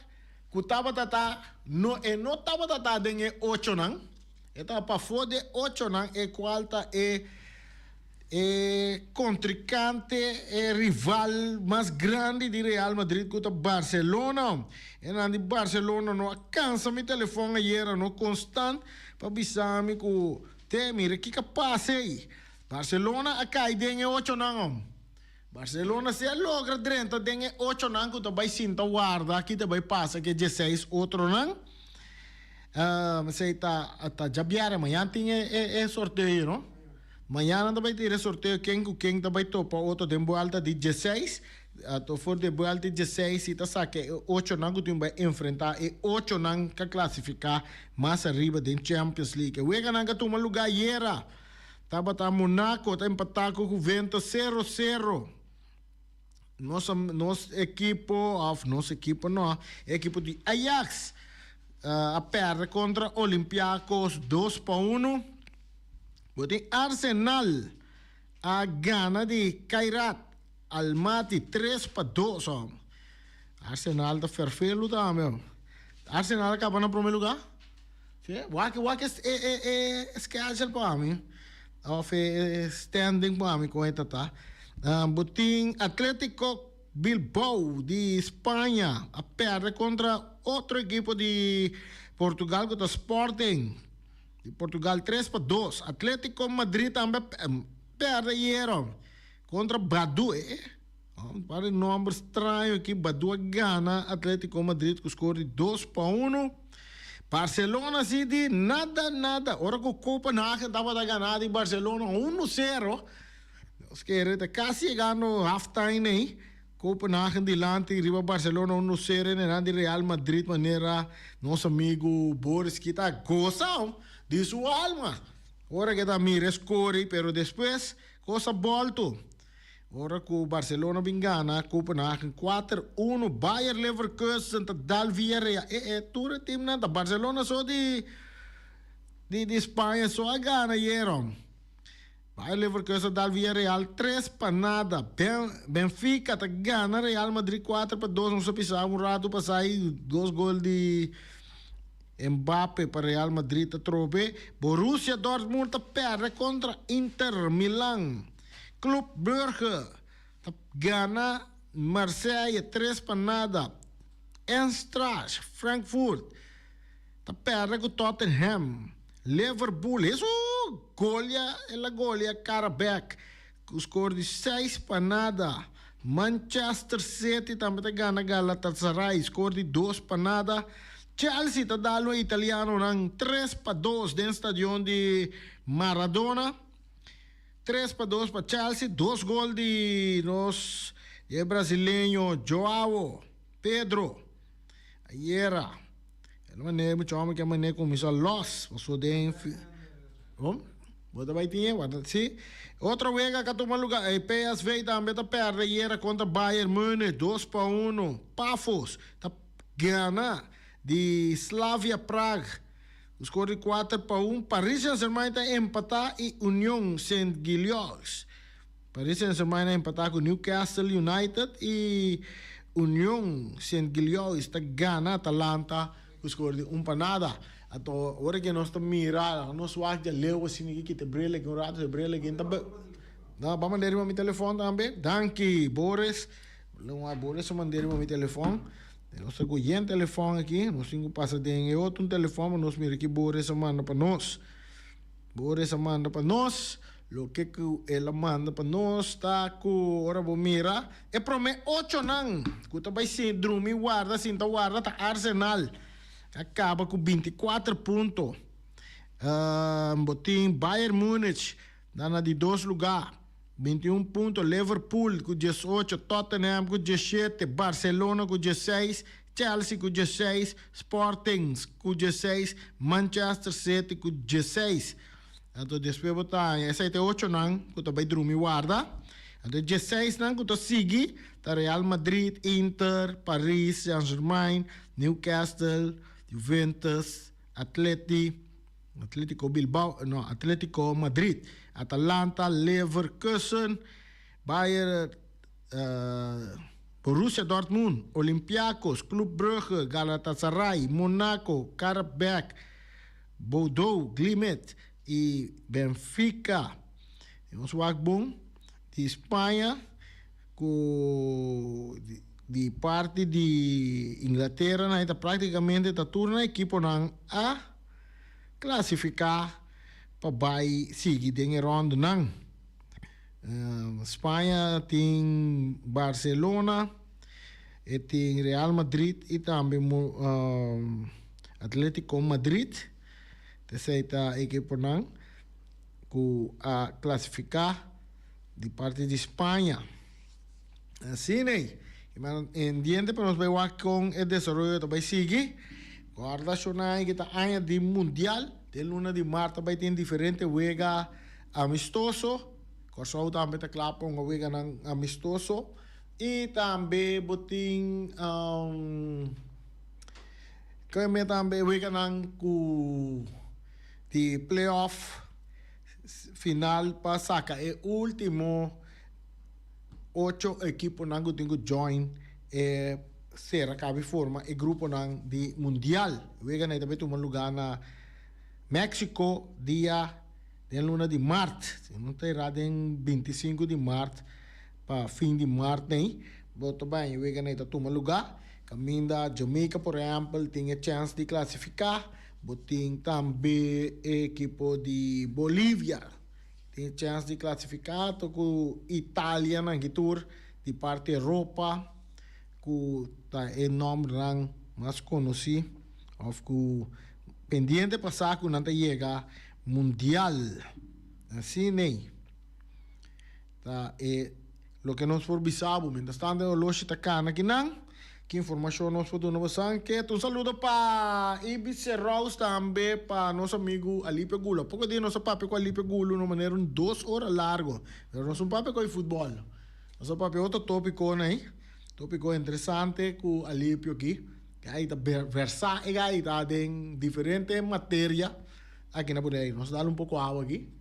Speaker 1: cu tabata ta no e no tabata ta den e ochonan, e tabata pafó di e ochonan e cual ta e e contrincante, e rival mas grandi di Real Madrid cu ta Barcelona. E nan di Barcelona no a cansa mi telefon ayera no constant pa bisa mi cu Te mira kiko a pasa ei. Barcelona a kai den e ochonan om. Barcelona si a logra drenta den e ochonan ku ta bai sinta warda ki ta bai pasa ku e dieseis otronan. Esei ta ta djabièrnè. Mañan tin e e e sorteo no. Mañan nan ta bai tira e sorteo ken ku ken ta bai topa otro den buelta di dieseis. Ato for di e buelta di dieseis si ta saka e ochonan ku tin bai enfrentá e ochonan ku a klasifiká Mas ariba den Champions League. E weganan ku a tuma lugá ayera tabata Monaco ta empatá ku Juventus sero sero. Nos nos ekipo òf nos ekipo no, e ekipo di Ajax a pèrdè kontra Olympiacos 2-1. Bo tin Arsenal a gana di Kairat Almaty 3-2. Arsenal ta ferfelu tambe. Arsenal a kaba na prome luga. Si, wak wak e e e schedule pa mi of e standing pa mi kon e ta ta. Bo tin Atletico Bilbao di Spaña a perde kontra otro ekipo di Portugal ku ta Sporting di Portugal 3-2. Atletico Madrid tambe a perde ayero kontra Badu. Un par di nomber straño aki, Badu a gana Atletico Madrid ku skor di 2-1. Barcelona si di nada nada. Ora ku Copenhagen tabata gana di Barcelona 1-0. Nos kere ta kasi yegando half time ei. Copenhagen dilanti riba Barcelona 1-0 en enan di Real Madrid manera nos amigu Boris ki ta gosa di su alma. Ora ke ta mira e skor ei pero despues kos a bolto. Ora ku Barcelona bin gana Copenhagen 4-1, Bayer Leverkusen ta dal Villarreal. E e tur e teamnan ta Barcelona so di di di Spaña so a gana ayero. Bayer Leverkusen dal Villarreal 3-0. Ben Benfica ta gana Real Madrid 4-2. Nos a bisa un rato pasa ei dos gol di Mbappe pa Real Madrid atrobe. Borussia Dortmund ta perde kontra Inter Milan. Club Brugge ta gana Marseille 3-0. Eintracht Frankfurt ta perde ku Tottenham. Liverpool hesu golia el a golia Karabakh ku skor di 6-0. Manchester City tambe ta gana Galatasaray skor di 2-0. Chelsea ta dal un italianonan 3-2 den stadion di Maradona. 3-2 pa Chelsea, dos gol di nos e brasileño Joao Pedro. Ayera, el mané mucho hombre que mané cuminsa los, paso den, oh? Bo ta bai tin e wanta si. Otro wega ka tuma luga e PSV tambe ta perde ayera kontra Bayern Munich 2-1. Pafos ta gana di Slavia Prague ku skor di 4-1. Paris Saint-Germain ta empata i Union Saint-Gilloise. Paris Saint-Germain a empata ku Newcastle United i Union Saint-Gilloise ta gana Atalanta ku skor di 1-0. Anto ora ke nos ta mira nos wak dja leu asina ki kita e bril aki un rato e bril aki ta No ba manda riba mi telefon tambe. Danki Boris. Boris a manda riba mi telefon. Nos ta ku yen telefon aki. Nos tin ku pasa den e otro un telefon pa nos mira ki Boris a manda pa nos. Boris a manda pa nos. Loke ku el a manda pa nos ta ku ora bo mira e prome ochonan ku ta bai drumi warda sinta warda ta Arsenal. A kaba ku 24 punto. Bo tin Bayern Munich na na di dos lugá, 21 punto, Liverpool ku 18, Tottenham ku 17, Barcelona ku 16, Chelsea ku 16, Sporting ku 16, Manchester City ku 16. Anto despues bo ta haña esei ta e ochonan ku ta bai drumi warda. Anto e dieseisnan ku ta sigui ta Real Madrid, Inter, Paris Saint-Germain, Newcastle, Juventus, Atleti, Atletico Bilbao, no, Atletico Madrid, Atalanta, Leverkusen, Bayer, Borussia Dortmund, Olympiacos, Club Brugge, Galatasaray, Monaco, Karabakh, Bordeaux, Glimt y Benfica. Nos wak bon di Spaña cu di parti di Inglaterra nan ta practicamente ta tur nan equiponan a clasifica pa bay sigui den e rondanan. Spaña tin Barcelona, e tin Real Madrid y tambe Atletico Madrid. Esey ta ekiponan cu a clasifica di parti di Spaña. Asina ey. En diente pa nos bay wak con e desaroyo ta bay sigui. Guarda shonai ki ta aña di mundial. Den luna di mart ta bay tin diferente wega amistoso. Kòrsou tambe ta kla pa un weganan amistoso. I tambe bo tin keme tambe weganan ku di playoff final pa saka e ultimo ocho ekiponan ku tin ku join e sera kabi forma e gruponan di mundial. Weganan ta bay tuma luga na Mexico dia den luna di mart, si no ta erá den 25 di mart pa fin di mart nei, bo ta bai e wega nei ta tuma lugá. Kaminda Jamaica por ehèmpel tin e chèns di klasifiká, bo tin tambe e ekipo di Bolivia tin e chèns di klasifiká to ku Italia nan ki tur di parti Europa ku ta e nòmbernan mas konosí òf ku pendiente pa sa ku nan ta yega Mundial. Así nei. Ta e loke nos por bisa bo. Mientras tanto e oloshi ta cana kinan. Ki informacion nos por duna bosan? Keto un saludo pa Ibis Serraus tambe pa nos amigo Alipio Gulo. Poco dia nos a papia cu Alipio Gulo una manera un dos ora largo. Pero nos un papia cu e futbol. Nos a papia otro topico nei. Topico interesante cu Alipio aki. Gai ta versa e gai ta den diferente materia. Aki na Boneiru. Nos dal un poko awa aki.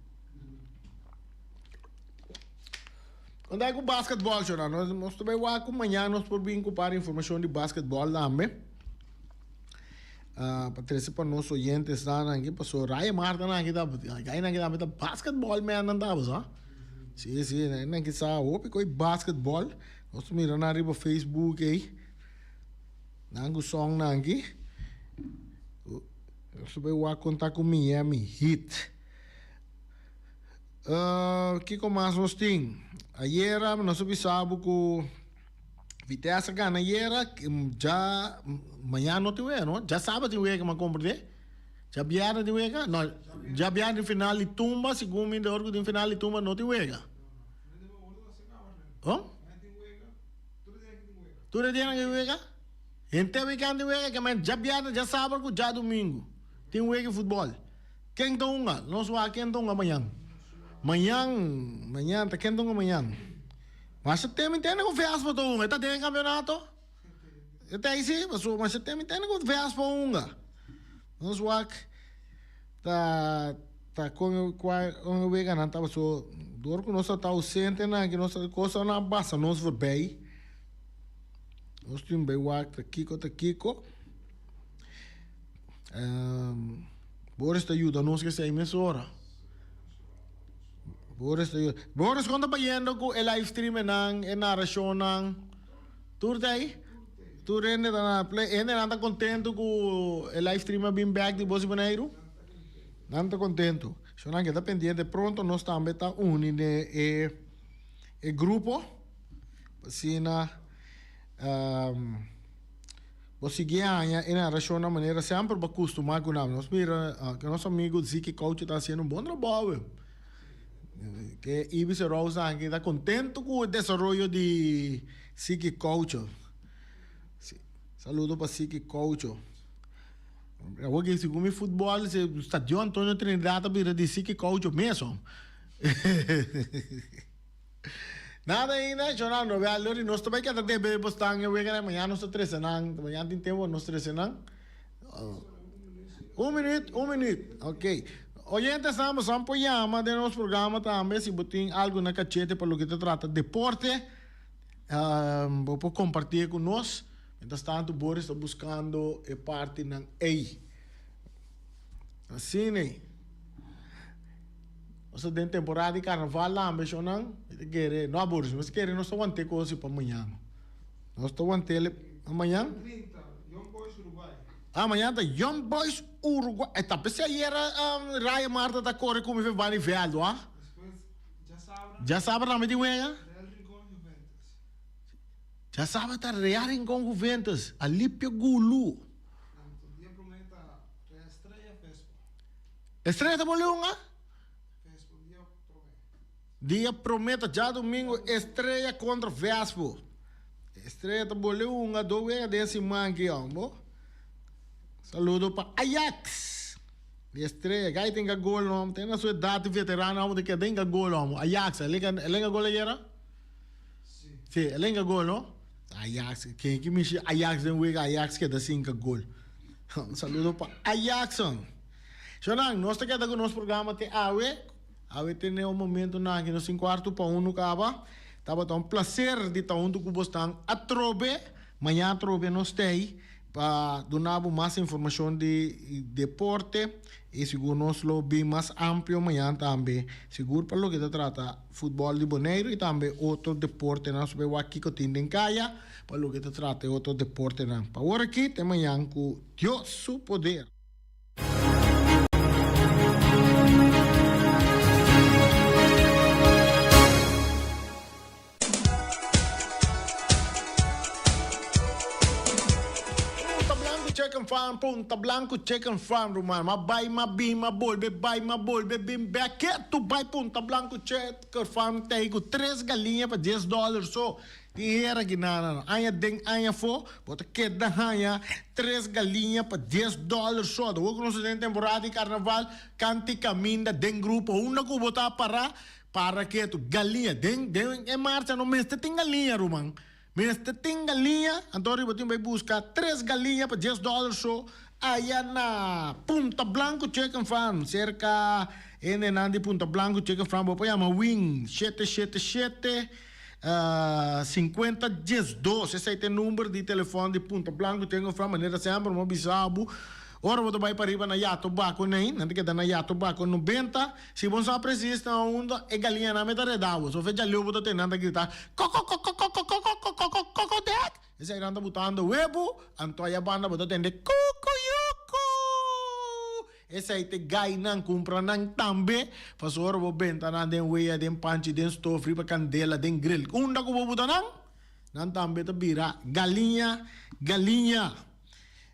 Speaker 1: Unda ku basketball shona? Nos nos ta bai wak ku mañana nos por bin ku par informashon di basketball tambe. Ah, pa trese pa nos oyentes nan aki, paso Raya Marta nan aki ta, gai nan aki tambe ta basketball man nan ta, sa. Si, si, nan aki sa hopi koi basketball. Nos ta mira nan riba Facebook ei. Nan ku song nan aki. Nos ta bai wak kon ta ku Miami Heat. Kiko mas nos tin? Ayera nos a bisa bo ku Vitesse a gana ayera, dja mañana no tin wega no, djasabra tin wega mi a komprende, djabièrnè tin wega? No, djabièrnè tin final di tumba, segun mi de ora ku tin final di tumba no tin wega. Oh? Tur e dianan tin wega? Henter weekend tin wega, ke men djabièrnè, djasabra ku djadumingu tin wega di futbòl. Ken ta hunga? Nos wak ken ta hunga mañan. Mañan, mañan, ta ken ta hunga mañan? Masha tem mi tende ku Vespa ta hunga, e ta den e kampionato? E ta ei si, pasobra masha tem mi tende ku Vespa hunga. Nos wak ta ta kon kua kon e weganan ta pasobra dor ku nos a ta ausentenan aki nos kosanan a basa nos forbei. Nos tin bai wak ta kiko ta kiko. Boris ta yuda nos kesei mesora. Boris ta yuda. Boris kon ta bayendo ku e live streamenan, e narashonnan? Tur ta ei? Tur hende ta na play. Hendenan ta kontentu ku e live stream a bin bek di Bos di Boneiru? Nan ta kontentu. So nan keda pendiente pronto nos tambe ta uni den e e grupo. Asina bo sigui haña e narashonnan manera semper bo a kustumá ku nan. Nos mira ku nos amigu Ziki Coucho ta hasiendo un bon trabou. Ke Ibis e Rose aki ta kontentu ku e desaroyo di Ziki Coucho. Saludo pa Ziki Coucho. Awor ke segun mi futbòl stadion Antonio Trinidad ta bira di Ziki Coucho mesun. Nada ainda, Jonando. Wèl, Lori, nos ta bai keda debe bo stan e wega mañana nos ta trese nan. Mañana tin tempu pa nos trese nan. Un minuut, un minuut. Ok. Oyentesnan, boso por yama den nos programa tambe si bo tin algu na kachete pa loke ta trata deporte. Bo por kompartié ku nos. Mientras tanto, Boris ta buskando e partinan ei. Asina ei. Nos ta den temporada di carnaval tambe shownan. Mi ta kere, no Boris, mi ta kere nos ta want'é cos pa mañana. Nos ta want'é pa mañan.
Speaker 4: 30, Young Boys Uruguay.
Speaker 1: Ah, mañana ta Young Boys Uruguay. E ta p'esei ayer Raya Marta ta kore ku mi fe bani veldo, ah.
Speaker 4: Despues djasabra.
Speaker 1: Djasabra tambe tin wega?
Speaker 4: Real Rincon Juventus.
Speaker 1: Djasabra ta Real Rincon Juventus. Alipio Gulu.
Speaker 4: Anto dia promé ta Real Estrella Vespo.
Speaker 1: Estrella ta boli hunga? Dia promé ta djadumingu Estrella kontra Vespo. Estrella ta boli hunga do wega den siman aki hombo. Saludo pa Ajax di Estrella. Gai tin ka gol no. Ten na su edat di veterano hombo ta keda hinka gol hombo. Ajax el hinka gol ayera? Si el hinka gol no. Ajax ken ki mishi Ajax den wega Ajax keda sin hinka gol. Saludo pa Ajax. Shonnan, nos ta keda ku nos programa te awe. Awe tene un momentunan aki nos tin kuartu pa unu kaba. Tabata un plaser di ta huntu ku bosnan atrobe. Maña atrobe nos ta ei pa duna bo mas informashon di deporte i sigur nos lo bin mas amplio maña tambe. Sigur pa loke ta trata futbòl di Boneiru i tambe otro deportenan. Nos por wak kiko tin den kaya pa loke ta trata e otro deportenan. Pa awor aki te mañan ku Dios su poder. Punta Blanco Chicken Farm, Punta Blanco Chicken Farm, ruman. Ma bai, ma bin, ma bolbe bai, ma bolbe bin bek. Ketu bai Punta Blanco Chicken Farm tei ku tres galiña pa dies dòler so. Tin hera ki nana no. Aña den aña afó bo ta keda haña tres galiña pa dies dòler so. Awor ku nos ta den temporada di karnaval, kanti kaminda den grupo unda ku bo ta pará, para ketu. Galiña den den e marcha no mester tin galiña ruman. Mester tin galiña, anto riba tin bai buska tres galiña pa dies dòler so aya na Punta Blanco Chicken Farm, serka hendenan di Punta Blanco Chicken Farm bo por yama Win shete shete shete. 50 diesdos, esei ta e number di telefòn di Punta Blanco Chicken Farm, manera semper mi a bisa bo, ora bo ta bai pariba na Yato Bako nei, nan ta keda na Yato Bako 90, si bo no sa presis na unda e galiñanan mi ta reda bo, so fe djaleu bo ta tende nan ta grita kokokokokokokokokokokokokdek, esei nan ta butando webu, anto aya banda bo ta tende kukuyuku. Esei te gai nan cumpra nan tambe, pasobra bo benta nan den wea, den panchi, den stof, riba candela, den grill. Unda cu bo buta nan, nan tambe ta bira galiña, galiña.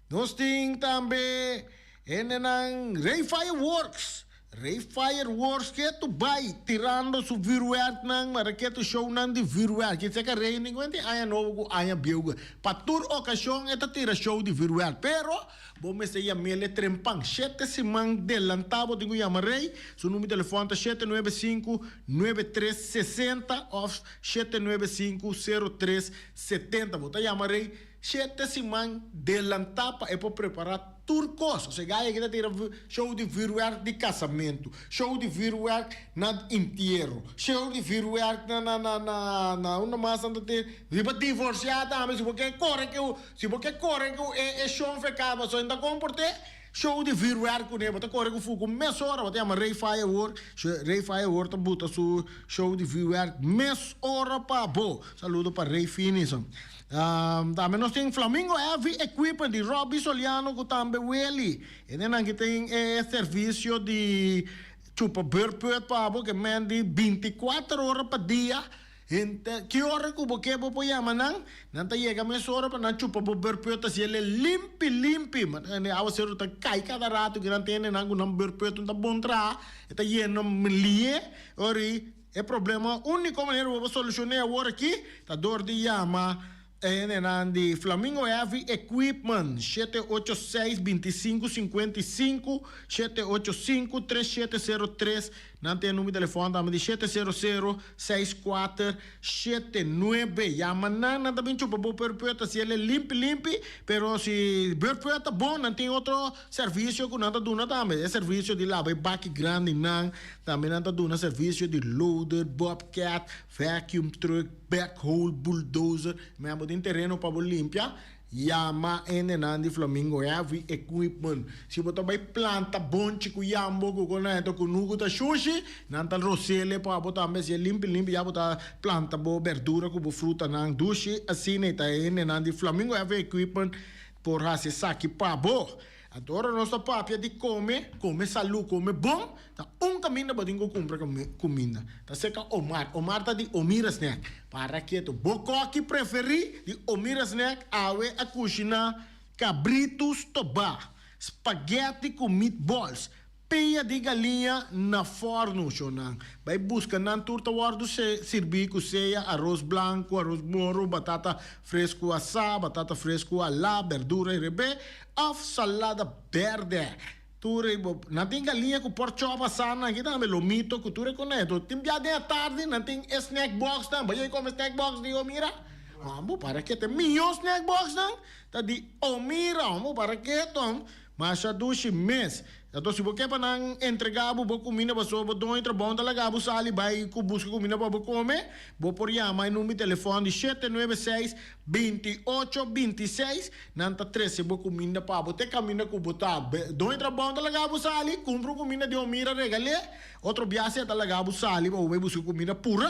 Speaker 1: Nos tin tambe hendenan Rey Fireworks. Rey Fireworks ketu bai tirando su vuurwerknan, mara ketu shownan di vuurwerk. I seka Rey ningun tin aña nobo ku aña bieu. Pa tur okashon e ta tira show di vuurwerk. Pero bo mester yam'el e trempan. Shete siman delantá bo tin ku yama Rey. Su number di telefòn ta 795 9360 òf 795 0370. Bo ta yama Rey 7 siman delantá pa e por prepará tur kos. Osea gaya aki ta tira show di vuurwerk di kasamentu, show di vuurwerk na intiero, show di vuurwerk na na na na na unda mas nan ta tira, riba divorsiá tambe si bo ke kore ku si bo ke kore ku e e shon feká pasobra e no ta komport'é, show di vuurwerk kuné bo ta kore ku fuku mesora bo ta yama Rey Firework, Rey Firework ta buta su show di vuurwerk mesora pa bo. Saludo pa Rey Finison. Tambe nos tin Flamingo Heavy Equipment di Robby Soliano ku tambe Willy. E nenan ki tin e servisio di chupa beurput pa bo ke men di 24 ora pa dia. Henter ki ora ku bo ke bo por yama nan, nan ta yega mesora pa nan chupa bo beurput asi el e limpi limpi. E awaseru ta kai kada ratu ki nan tene nan ku nan beurput no ta bon traha, e ta yena lie ori. E problema úniko manera bo por solushoné awor aki ta dor di yama e hendenan di Flamingo Heavy Equipment, 786 25 55, 785 3703, nan tin e numero di telefòn tambe di 700 64 79. Yama nan, nan ta bin chupa bo perpuet asi el e limpi limpi, pero si berpuet ta bon nan tin otro servisio ku nan ta duna tambe, e servisio di laba e baki grandinan. Tambe nan ta duna servisio di loader, bobcat, vacuum truck, backhoe, bulldozer. Mea bo tin tereno pa bo limpia, yama hendenan di Flamingo Heavy Equipment. Si bo ta bai planta bonchi ku yambo ku kon nan ku nuku ta shushi, nan ta rosele pa bo tambe. Si e limpi limpi ya bo ta planta bo berdura ku bo frutanan dushi. Asina e ta hendenan di Flamingo Heavy Equipment por hasi esaki pa bo. Anto ora nos ta papia di kome, kome salú, kome bon, ta un kaminda bo tin ku kumpra kuminda. Ta serka Omar. Omar ta di Omira Snack. Para ketu. Bo kòki preferí di Omira Snack awe a kushiná kabritu stobá, spagèti ku meatballs, Pia di galiña na fòrnu, shonnan. Bai buska nan tur ta wòrdu sirbí ku sea aros blanku, aros moro, batata fresku asá, batata fresku alá, bèrdura i rebé, òf salada bèrdè. Tur e bo nan tin galiña ku pòrchòp asá nan aki tambe, lomito ku tur e koneto. Tin bia den atardi nan tin e snack box nan. Bai kome snack box di Omira? Hombo, para ke ta e mihó snack box nan ta di Omira, hombo, para ke tom. Masha dushi mes. Anto si bo ke pa nan entrega bo bo kuminda pasobra bo doño trabou ta laga bo sali bai ku buska kuminda pa bo kome, bo por yama e number di telefòn di 796 28 26, nan ta trese bo kuminda pa bo te kaminda ku bo ta. Doño trabou ta laga bo sali, kumpra un kuminda di Omira regal'é, otro biaha si e ta laga bo sali pa bo bai buska kuminda purá.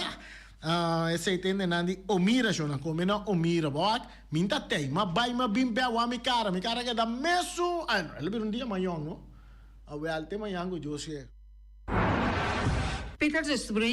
Speaker 1: Esei ta hendenan di Omira shon, nan kome na Omira. Bo wak, mi ta tei, m'a bai m'a bin bè wak mi kara, mi kara keda mesun, ay no, el a bira un dia mayon no, awel te mañan ku Dios ke.
Speaker 5: Peter destruí.